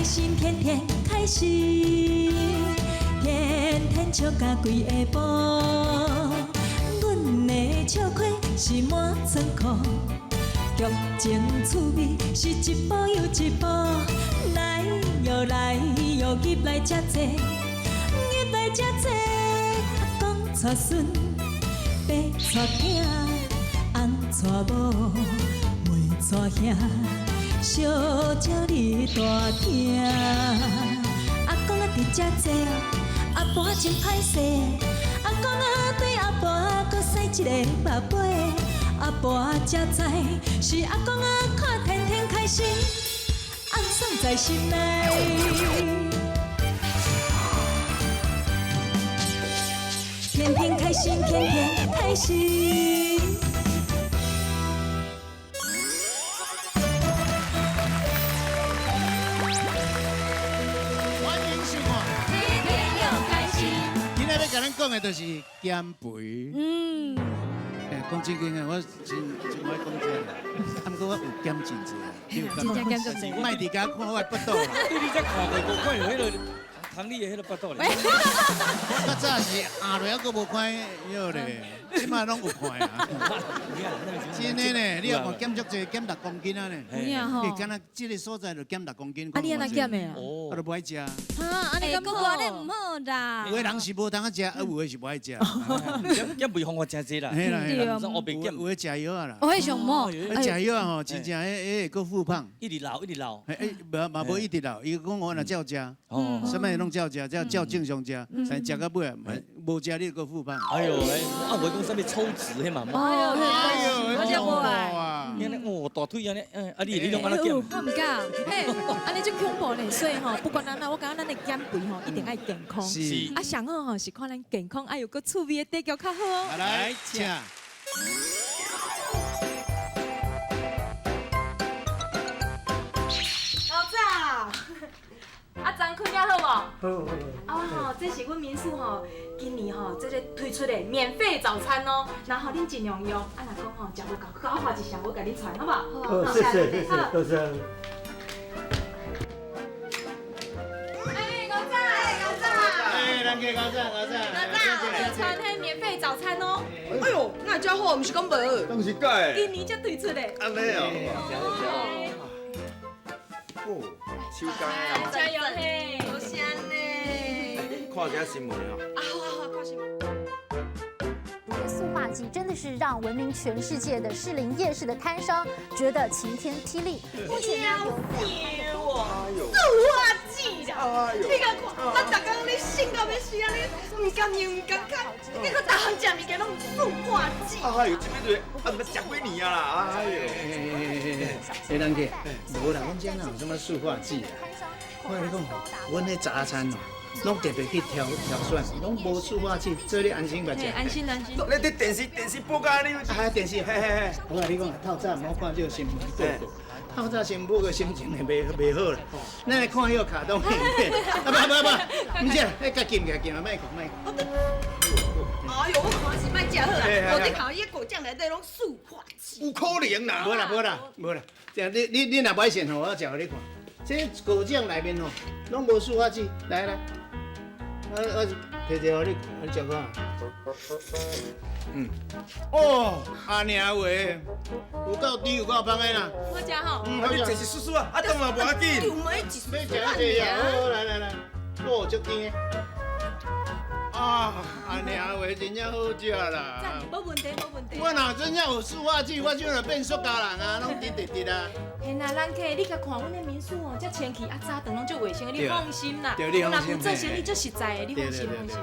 心，天天开心，天天笑甲规下晡。阮的笑亏是满仓库，剧情趣味是一步又一步。来哟来哟，入来遮济，入来遮济。阿公娶孙，爸娶囝，翁娶某，妹娶兄。小鸟你大厅，阿公啊伫遮坐，阿婆真歹势。阿公啊对阿婆阁使一个目尾，阿婆才知是阿公啊看天天开心，暗爽在心内。天天开心，天天开心。欢迎收看。天天又开心。今仔日共咱讲的就是减肥。讲正经的，我真真爱讲这个，啊，毋过我有减真济，你有真正减足济莫伫遮看我的腹肚啦。对你才看过，无看到彼个唐丽的彼个腹肚咧。我较早是压落，犹阁无看彼个咧，这马拢有看啊。真的呢，你也看减足济，减6公斤啊呢。有影吼欸，敢若这个所在就减六公斤。啊，你按怎减的啊？我都无爱食。哈，按呢敢哥哥，你毋好啦。有的人是无通啊食，啊有的是无爱食。减减肥方法真济啦。嘿啦嘿啦，我袂减。有的食药啊啦。我会想无。食药吼，真正彼会阁复胖。一直老，一直老。欸，无嘛无一直老，伊讲我若照食，啥物拢照食，照照正常食，但食到尾啊，无食你阁复胖。哎呦，啊，有讲啥物抽脂彼嘛？哎呦，哎呦，我真无爱。你按呢，哦，大腿按呢，啊你你拢按怎减？我毋敢，嘿，按呢足恐怖呢，所以吼，不管按怎，我感觉咱的减肥吼，一定爱健康。是。啊，上好吼是看咱健康，爱有阁趣味的底脚较好哦。来，请。老早，啊，昨困了好无？好。啊，我吼，这是阮民宿吼，今年吼，这个推出的免费早餐哦，然后恁尽量用，啊，若讲吼，食无够，阁我画一箱，我共恁传，好无？好，谢谢谢谢，多谢。哎，高早，高早。哎，人家高早，高早。高早，我传彼免费早餐哦。哎呦，哪会遮好？毋是讲无？拢是假的。今年才推出的。按呢哦。哦，手工的。加油嘿！多谢呢。看一下新闻哦。啊，好好好，看新闻。塑化剂真的是让闻名全世界的士林夜市的摊商觉得晴天霹雳。目前呢有塑化剂啦！你共看，咱逐工咧擤到欲死按呢，毋甘用毋甘看，结果逐项食物件拢塑化剂。哎呦，这边就啊，毋食几年啊啦！哎呦，哎，人客，无啦，阮遮哪有啥物塑化剂啊？我共你讲，阮彼早餐哦，拢特别去挑挑选，拢无塑化剂，所以你安心吧食。安心安心。你伫电视电视报告你。啊，电视，嘿嘿嘿。我共你讲，透早毋好看这个新闻报告，透早新闻报告心情会袂袂好啦。咱来看彼个卡通片，啊不不不，毋是，彼较禁起来，禁来，莫看莫看。哎呦，我看是莫食好啦，我伫看伊果酱内底拢塑化剂。有可能啦。无啦无啦无啦，这你你你若无信吼，我食予你看。这果酱内面吼，拢无塑化剂，来来。我我摕一个予你，你食看。嗯，哦，按呢话，有够甜有够芳的啦。好食吼。嗯，好食。这是叔叔啊，啊，当嘛无要紧。就买一束。欲食这个好，来来来，哦，足甜的。啊，按呢话真正好食啦。无问题，无问题。我若真正有塑化剂，我就若变塑胶人啊，拢甜直直啊。嘿啦，人客，你共看阮的民宿哦，遮清气啊，早顿拢足卫生的，你放心啦。对，你放心。若有做生意足实在的，你放心放心。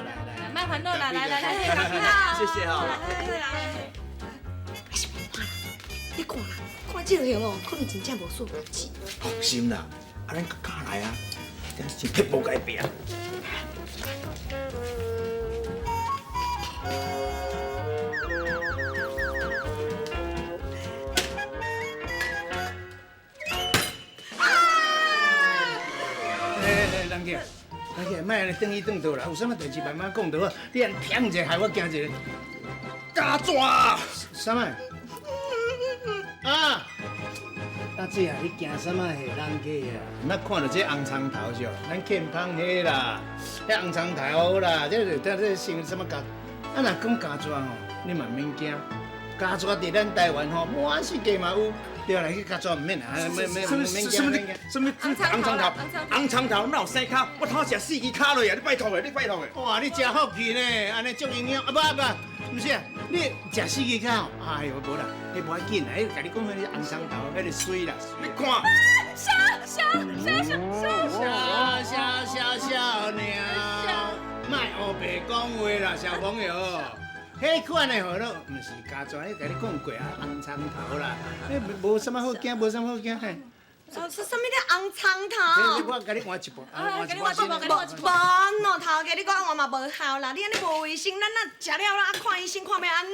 来，莫烦恼啦，来来来，谢谢哈。你看啦，看这个型哦，可能真正无塑化剂。放心啦，啊，咱较来啊，真是铁无改变。人客，人客，莫按呢转去转倒啦，有啥物代志慢慢讲就好。你按忝一下，害我惊一下。加抓！啥物？啊！阿姐啊，你惊啥物下人客啊？毋捌看著这红葱头是？咱欠芳彼啦，彼红葱头啦，这就这这成啥物胶？啊，若讲胶纸吼，你嘛免惊，胶纸伫咱台湾吼，满世界嘛有。对啦，去胶纸毋免啊，免免免惊免惊。什么红葱头？红葱头哪有生跤？我头食四支跤落啊！你拜托的，你拜托的。哇，你真福气呢，按呢足营养啊！不不，毋是啊，你食四支跤，哎哟，无啦，彼无要紧啦，彼共你讲彼个红葱头，彼个媠啦。你看，小小小小小小小小小娘，莫乌白讲话啦，小朋友。彼款的吼，拢毋是胶纸，彼共你讲过啊，红葱头啦，彼无啥物好惊，无啥物好惊嘿。是啥物咧红葱头？我共你换一部，换一部，无喏，头家你讲换嘛无效啦，你按呢无卫生，咱若食了啊看医生看欲按怎？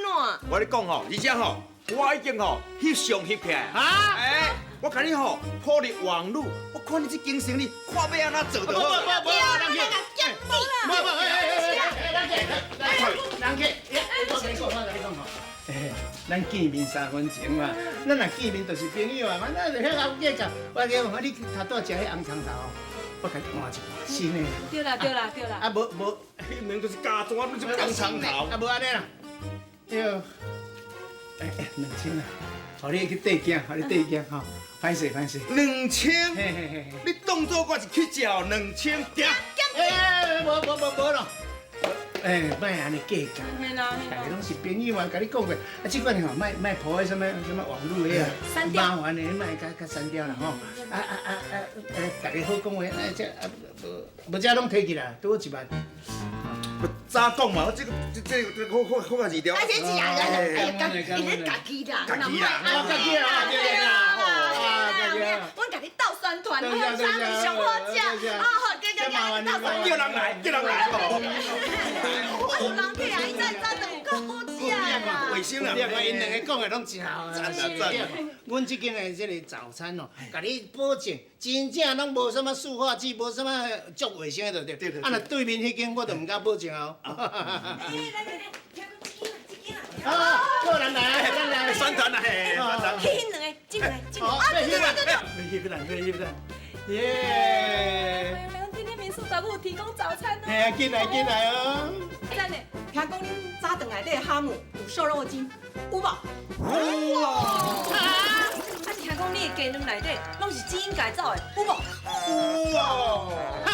我咧讲吼，而且吼，我已经吼翕相翕起来。啊！哎，我共你吼铺伫网路，我看你这间生意，看欲按怎做就好。无无无，人客，无无，哎哎哎，人客，人客，我共你讲，我共你讲吼。咱见面三分情嘛，咱若见面就是朋友啊嘛，咱就遐后计较。我讲，你头拄食彼红葱头，我共你换一半新的。对啦对啦对啦。啊无无，彼明就是胶纸，不是红葱头。啊无按呢啦，对。哎哎，2000啦，予你去缀囝，予你缀囝吼，歹势歹势。2000，你当作我是去食2000，行。哎，无无无无咯。哎，莫按呢计较，大家拢是朋友啊，共你讲过，啊，这款吼，莫莫铺彼啥物啥物网路彼啊，麻烦的，莫共共删掉啦吼。啊啊啊啊！大家好讲话，哎这啊无无这拢提起来，拄好1万。早讲嘛，我这个这这这好好好较二条。啊，这是啊，哎，伊咧家己啦，家己啦，家己啦，对啦，阮共你斗宣传，啥物上好食，啊好，加加加，斗宣传。叫人来，叫人来。有人客啊，伊早早就有够好食啦。卫生啦，你看𪜶两个讲的拢真好。赞赞。阮这间的这个早餐哦，共你保证，真正拢无啥物塑化剂，无啥物足卫生的，对不对？啊，若对面彼间我就毋敢保证哦。哎，来来来，听讲这间啦，这间啦。啊，有人来，人来，宣传啦，嘿，宣传。去彼两个，这两个，这两个。啊，对对对对。翕啦，翕啦，耶！天天民宿早有提供早餐哦。嘿啊，进来进来哦。等下，听讲恁早顿内底的哈姆有瘦肉精，有无？有啊！啊！听讲你的鸡卵内底拢是基因改造的，有无？有啊！哈！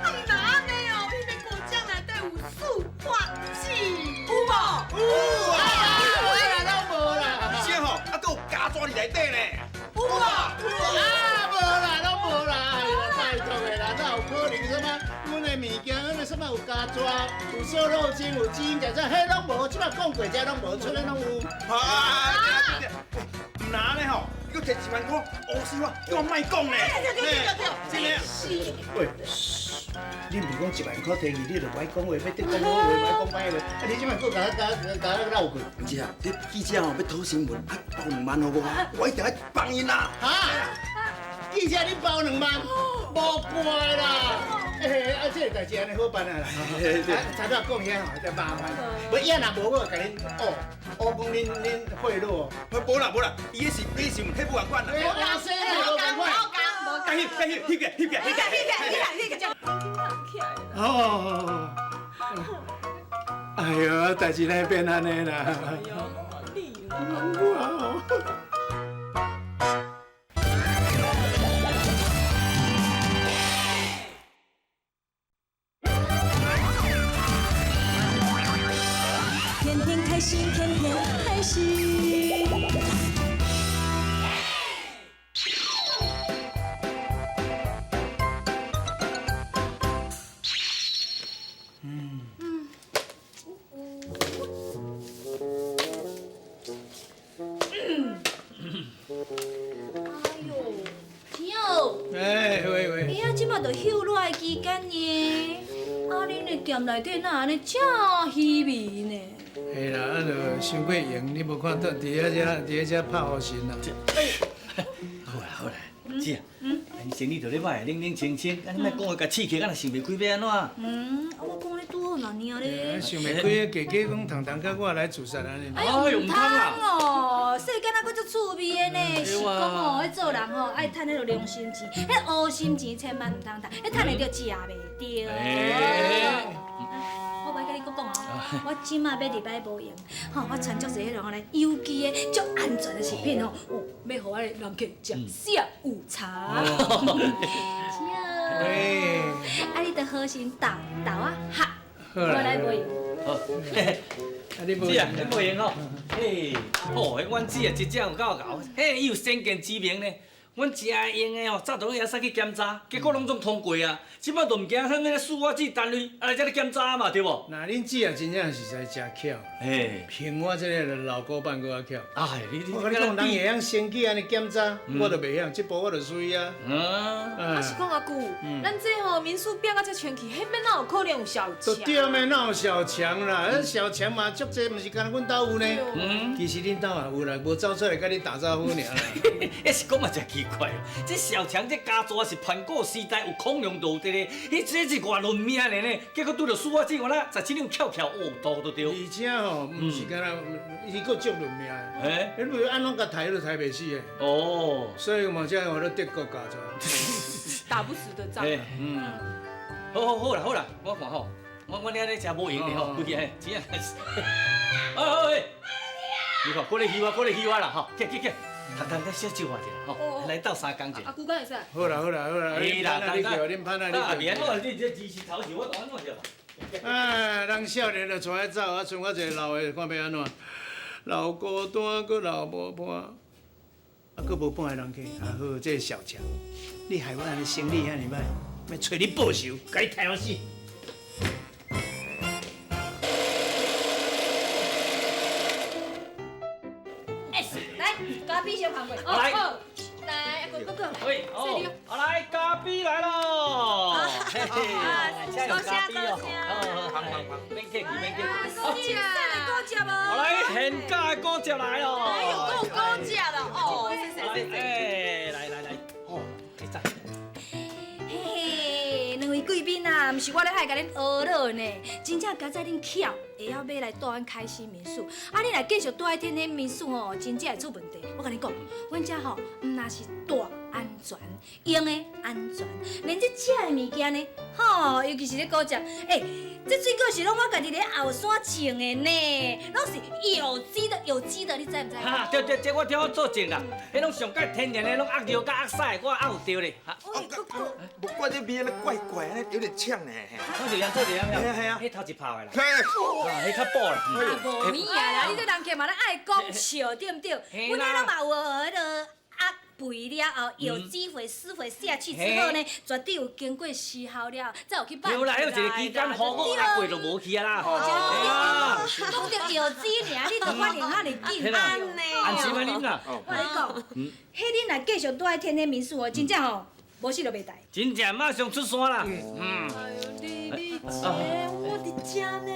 啊，毋若按呢哦，彼个果酱内底有塑化剂，有无？有啊！有啦，拢无啦。而且吼，啊，阁有胶纸伫内底呢。有无？啊，无啦，拢无啦。拜托的啦，哪有可能啥物？阮的物件，阮的啥物有胶纸，有瘦肉精，有基因改造，彼拢无。这摆讲过，这拢无，出来拢有。啊！对对对，毋若按呢吼，你阁提1万块，乌死我，叫我莫讲呢。对对对对，真的。是。喂，你毋是讲1万块提去，你就无爱讲话，欲得讲好话，无爱讲歹话。啊，你这摆阁共我共我闹过？毋是啊，这记者吼欲讨新闻，啊包2万予我，我一定爱帮𪜶啦。哈？记者你包2万，无怪啦。哎，啊，这个代志按呢好办啊啦。啊，早早讲遐吼，真麻烦。无，伊若无，我共恁哦，哦讲恁贿赂哦。无啦无啦，伊彼是彼是毋彼无仝款啦。无生无仝款。该翕该翕翕个翕个翕个翕个翕个。哦。哎哟，代志来变按呢啦。哎哟，你啦。天天开心，天天开心。哎呦，天哦！哎，喂喂。哎呀，这马就休热的期间呢，啊，恁的店内底哪按呢遮稀微呢？嘿啦，啊，就伤过闲，你无看到伫遐遮伫遐遮拍乌神啊？好啦好啦，姐，恁生意就咧歹，冷冷清清，啊你莫讲话共刺激，敢若想袂开欲按怎？啊，我讲你拄好若尔用咧。想袂开，假假讲糖糖佮我来自杀按呢。哎呦，毋通哦！世间啊，阁足趣味的呢，是讲哦，彼做人吼爱趁彼个良心钱，彼乌心钱千万毋通趁，彼趁会著食袂著。我无爱佮你阁讲哦，我这马欲入来无闲，吼，我传足济彼种咧有机的、足安全的食品吼，哦，欲予我的人客食下午茶。喂，啊，你著好心斗斗啊，哈，我来无闲。好，啊你姊啊，你无闲吼？嘿，哦，阮姊啊，真正有够𠢕，嘿，伊有先见之明呢。阮真爱用的吼，早就拢会使去检查，结果拢总通过啊。这摆就毋惊啥物塑化剂单位啊来遮咧检查嘛，对无？那恁姊啊，真正实在真巧。嘿，凭我这个老古板阁较巧。哎，你我共你讲，人会晓先去按呢检查，我就袂晓，这步我就输啊。嗯。啊是讲阿舅，咱这吼民宿变甲遮清气，彼边哪有可能有小强？对咩？哪有小强啦？小强嘛，足济，毋是干焦阮兜有呢。嗯。其实恁兜也有啦，无走出来共你打招呼尔啦。彼是讲嘛真奇怪，这小强这家族是盘古时代有孔融就有伫咧，彼这是偌论命的呢？结果拄著塑化剂，我那十七两翘翘哦，都都对。而且吼，毋是干焦，伊阁足论命的。欸，你袂按怎共刣都刣袂死的。哦。所以嘛，才予咧德国家族。打不死的仗。嗯。好好好啦好啦，我看吼，我咧咧真无闲的吼，回去嘿，真正。哎哎，你看，过来翕我，过来翕我啦吼，去去去。糖糖，咱小招我一下吼，来斗相共者。阿舅敢会使？好啦好啦好啦，你啦，你叫，恁潘啊，你叫。别我你这二十头是，我当安怎对？哎，人少年就带爱走，啊，剩我一个老的，看欲按怎？老孤单，阁老无伴，啊，阁无半个人客。啊好，这个小强，你害我按呢生理遐尔歹，欲揣你报仇，共你刣予死！咖啡先旁过，来，来，哥哥哥，喂，好，来，咖啡来喽！多谢多谢，免客气，免客气。好，新鲜的果汁哦。来，现榨的果汁来咯。哎呦，够果汁了哦！谢谢谢谢。哎，来来来，哦，你赞。嘿嘿，两位贵宾啊，毋是我咧爱共恁呵咾呢，真正佳哉恁巧，会晓欲来住阮开心民宿。啊，你若继续住喺天天民宿吼，真正会出问题。我共你讲，阮遮吼毋但是住安全，用的安全，连这食的物件呢，吼，尤其是咧果汁，欸，这水果是拢我家己咧后山种的呢，拢是有机的，有机的，你知毋知？哈，对对，这我听我做证啦，彼拢上盖天然的，拢压尿佮压屎，我也有著咧。无怪这味按呢怪怪，按呢有点呛呢。我就做一样，系啊系啊，彼头一泡的啦，彼较补啦。啊，无影啦，你这人客嘛咧爱讲笑，对毋对？阮彼拢嘛有学彼个压肥了后，有机肥、施肥下去之后呢，绝对有经过时候了，才有去放。对啦，彼有一个期间，好好压过就无去啊啦。哦，讲著有机尔，你就反应遐尔紧。按呢？按时来啉啦。我共你讲，彼恁若继续住佇天天民宿哦，真正吼，无死就袂代。真正马上出山啦。嗯。哎呦，丽丽姐，我伫遮呢。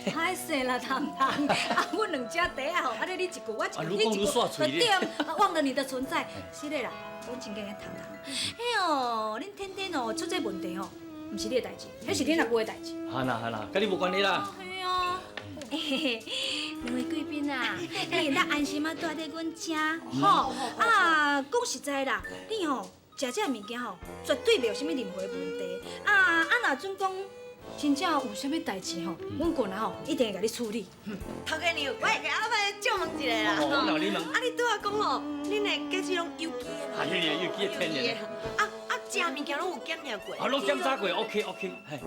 歹势啦，糖糖，啊，阮两只茶仔吼，啊，你一句，我一句，你一句，就点，忘了你的存在。是的啦，讲真经的糖糖。哎哟，恁天天哦出这问题吼，毋是你的代志，彼是恁阿舅的代志。好啦好啦，佮你无关系啦。系啊。嘿嘿，两位贵宾啊，你会当安心仔住伫阮遮，吼啊，讲实在啦，你吼食这物件吼，绝对袂有啥物任何的问题。啊啊，若准讲真正有啥物代志吼，阮过来吼一定会共你处理。头家娘，我会阿伯借问一下啦。哦，你问。啊，你拄仔讲吼，恁的果子拢有机的嘛？系有机的天然的。啊啊，食物件拢有检验过。啊，拢检查过，OK OK。嘿。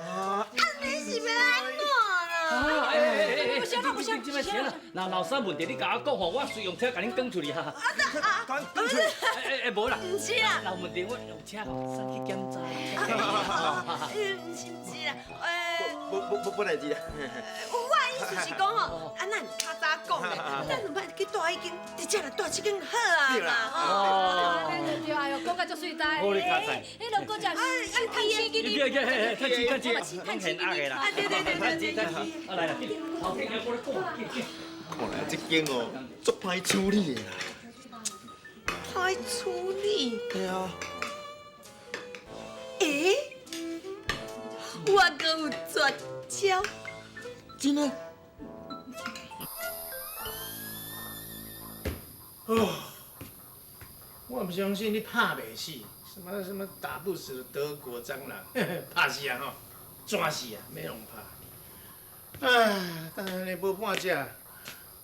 啊，按呢是欲按怎啦？啊，哎哎哎哎，不行不行，这摆行啦。若老啥问题，你共我讲吼，我随用车共恁转出去哈。啊啊，转出去。哎哎哎，无啦。毋是啦。若有问题我用车送去检查。毋是毋是啦，无无代志啦。我的意思是讲吼，啊，咱较早讲的，咱两摆去住彼间，直接来住这间好啊嘛吼。哦。对对，哎哟，讲甲足媠呆。好，你较知。彼落果汁，啊，趁钱给你。对对对，趁钱趁钱，趁钱给你啦。啊，对对对对对。啊来啦，头家娘过来讲，看来这间哦，足歹处理的啦。歹处理？对啊。欸？我阁有绝招。真的？哦，我毋相信你拍袂死，什麼什麼打不死的德國蟑螂，拍死啊吼，抓死啊，欲予拍。唉，但係無半隻，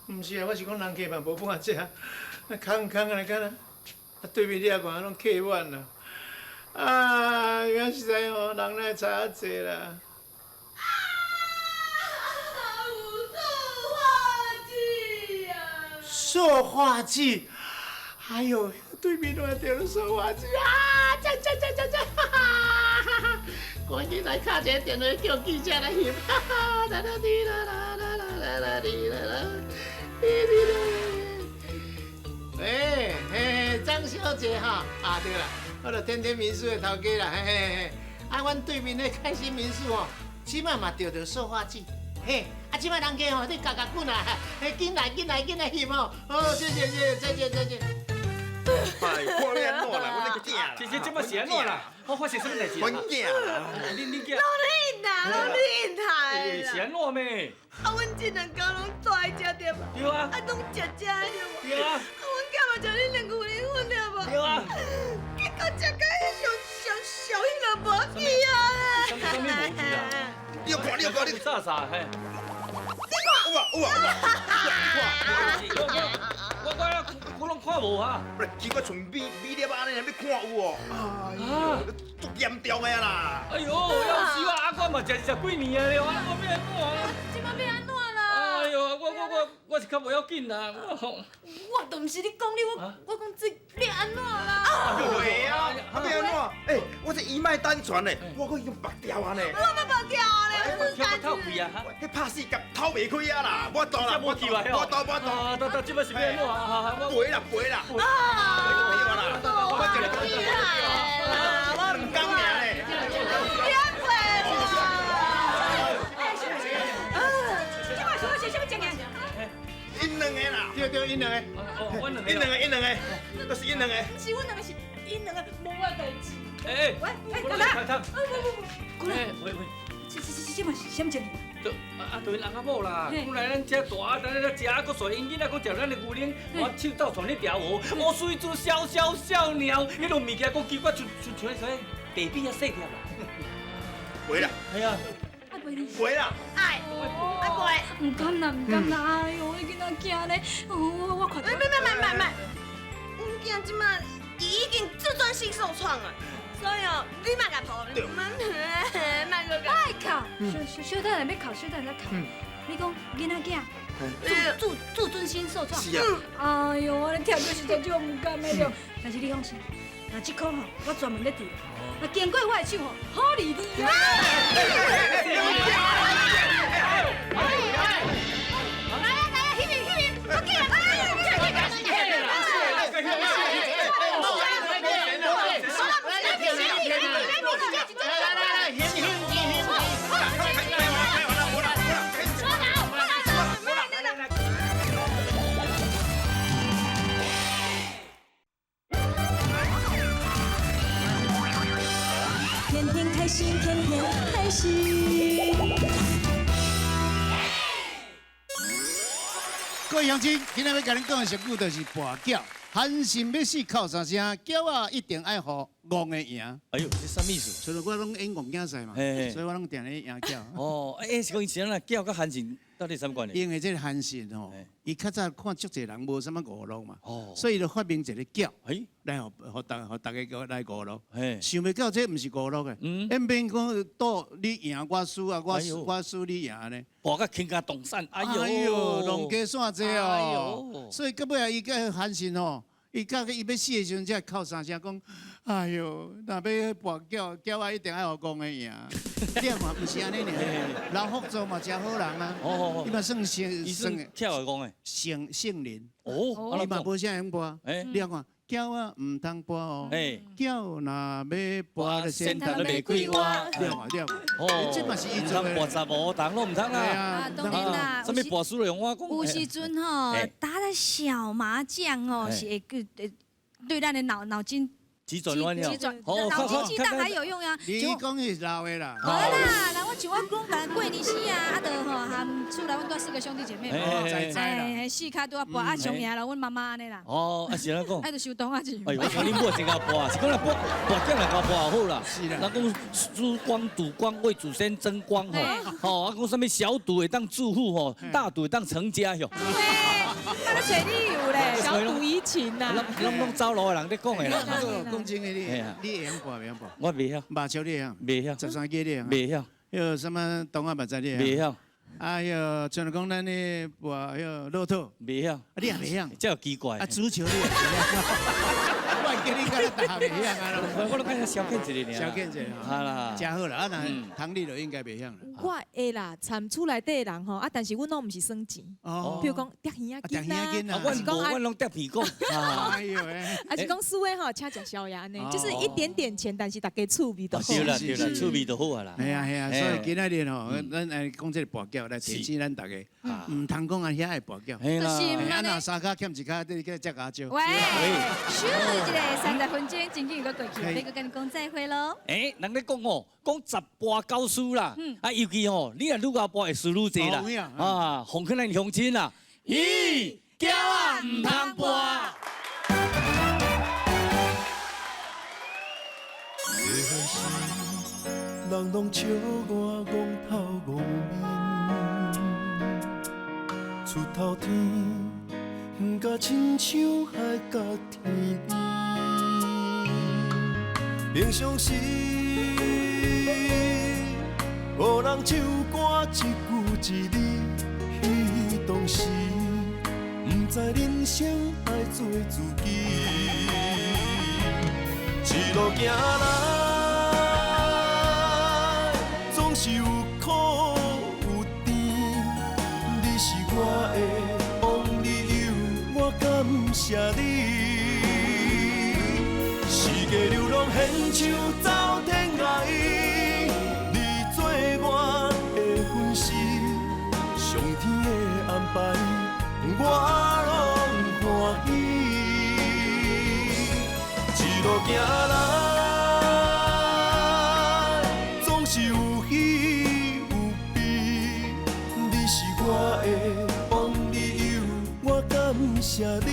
毋是啊，我是講人客嘛無半隻，空空來看啊，對面你也看攏客滿啦。啊，原實在吼，人來差遐濟啦。塑化劑，哎呦，對面都掉塑化劑啊！這這這這這，哈哈哈哈！趕緊來敲一個電話叫記者來翕，哈哈！啦啦滴啦啦啦啦啦啦滴啦啦，滴滴啦。喂，嘿，張小姐哈，啊對啦，我著天天民宿的頭家啦，嘿嘿嘿，啊，阮對面的開心民宿吼，這擺嘛著著塑化劑。嘿，啊，這擺人客吼，你夾夾滾啊！嘿，緊來緊來緊來翕哦！好，謝謝謝謝，再見再見。哎，看欲按怎啦，阮那个囝啦。這這這擺是按怎啦？我發生啥物代誌？阮囝啦，恁恁囝。攏你啦，攏你害啦。是按怎咩？啊，阮這兩工攏蹛佇遮對無？對啊。啊，攏食這對無？對啊。啊，阮囝嘛食恁兩牛奶粉對無？對啊。結果食甲彼上上上彼个無去啊！啥物無去啊？你有看，你有看，你啥啥嘿？你看有啊有啊有啊！我我攏看無哈。不是，奇怪，像米米粒仔按呢，欲看有哦。哎呦，足嚴重的啦！哎呦，夭壽啊！啊，我嘛食20幾年啊了，啊，我欲按怎啊？這擺欲按怎啦？哎呦，我是較無要緊啦。我都毋是咧講你，我講這欲按怎啦？對啊，啊欲按怎？欸，我這一脈單傳的，我閣已經縛掉啊呢。我嘛縛掉啊咧，我透氣啊！彼拍死共透袂開啊啦！無擋啦，無救啊！無擋無擋。啊，得得，這擺是欲按怎啊？飛啦飛啦！啊！對啦，我叫你講我兩工爾咧。別飛啦！這擺是啥物情形？𪜶兩个啦，對對，𪜶兩个，𪜶兩個，𪜶兩個，都是𪜶兩個。毋是阮兩個，是𪜶兩個，無我代誌。欸，喂，欸，來，來，過來，喂喂，這這這這嘛是啥物情形？就啊，對𪜶翁仔某啦，講來咱遮大啊，咱咧食啊，閣煞𪜶囡仔閣食咱的牛奶，我手斗傳咧調和，烏水煮小小小鳥，彼落物件閣奇怪，像像像啥地米仔細粒啦。飛啦，係啊。飛啦！愛，愛飛。毋敢啦，毋敢啦！哎呦，你囡仔驚咧，我看。莫莫莫莫莫，阮囝這擺伊已經自尊心受創啊，所以哦，你莫共抱，莫莫閣共。莫哭，小小等下欲哭，小等下哭。你講囡仔囝自尊心受創。是啊。哎呦，我咧聽著實在足毋甘的了。但是你放心，若這箍吼，我專門咧治。若經過我的手吼，好利利啊！來啊來啊，彼邊彼邊，我叫人來天天開心，天天開心。各位鄉親，今仔欲共恁講的俗語就是跋筊，寒心欲死哭三聲，筊仔一定愛予戇的贏。哎呦，這啥意思？除了我攏演戇囝婿嘛，所以我攏定咧贏筊。哦，欸，是講伊是按怎筊佮韓信到底啥物關係？因為這個韓信吼，伊較早看足濟人無啥物娛樂嘛，所以就發明一個筊，來予予大家來娛樂。想袂到這毋是娛樂的，演變講賭你贏我輸啊，我輸你贏呢。博甲傾家蕩產，哎呦，攏加散濟哦。所以到尾啊，伊佮韓信吼，伊到伊欲死的時陣，才會哭三聲講：哎呦，若欲跋筊，筊仔一定愛予戇的贏。你嘛毋是按呢爾，劉福助嘛誠好人啊，伊嘛算聖算巧的戇的，聖聖人。哦，伊嘛無啥會跋。你看，筊仔毋通跋哦，筊若欲跋，先頭袂開活。對嘛對嘛。哦，這嘛是伊做的。跋15筒攏毋通啦。啊，當然啦。啥物跋輸就用我講。有時陣吼，打的小麻將哦，是會對咱的腦筋。急轉彎了。急轉，腦筋急轉還有用啊！你講的是老的啦。無啦，那我像我講，過年時啊，啊，就吼含厝內阮住四個兄弟姐妹嘛，哎，四跤拄仔跋，啊上贏啦，阮媽媽按呢啦。哦，啊是按怎講？啊就收銅仔錢。哎呦，我看恁某真𠢕跋，是講來跋跋囝來𠢕跋好啦。是啦。人講輸光賭光為祖先爭光吼，吼啊講啥物小賭會當致富吼，大賭會當成家喲。啊，咧揣理由咧，小賭怡情呐。攏走路的人咧講的啦。講真的，你會曉跋袂曉跋？我袂曉。馬球你會曉？袂曉。13支你會曉？袂曉。彼個啥物銅仔目仔你會曉？袂曉。啊，彼個像講咱咧跋彼個樂透，袂曉。啊，你也袂曉？這有奇怪。啊，足球你也袂曉？我叫你敢若逐項袂曉啊！我攏感覺消遣一下爾。消遣一下好啦。誠好啦，啊若唐麗就應該袂曉啦。我會啦，參厝內底的人吼，啊，但是阮攏毋是耍錢。哦。比如講疊耳仔巾啊，啊，阮無，阮攏疊屁股。哎呦喂！啊是講輸的吼，請食宵夜按呢，就是一點點錢，但是大家趣味就好。對啦對啦，趣味就好啊啦。係啊係啊，所以今仔日吼，咱來講這個跋筊來提醒咱大家，毋通講啊遐會跋筊。係啦。啊若三跤欠一跤，你去食加蕉。喂，咻一个30分鐘，真緊又過去，欲閣佮你講再會囉。欸，人咧講吼，講十跋九輸啦，啊，尤其吼，你若愈𠢕跋會輸愈濟啦，啊，奉勸咱鄉親啦，咦，筊仔毋通跋。人攏笑我戆頭戇面，出頭天，甲親像海角天邊。平常時，予人唱歌一句一字，彼當時，毋知人生愛做自己，一路行來，總是有苦有甜。你是我的 only you，我感謝你。四界流浪现像走天涯，你做我的分身，上天的安排，我攏歡喜。一路行來，總是有喜有悲。你是我的 only you，我感謝你。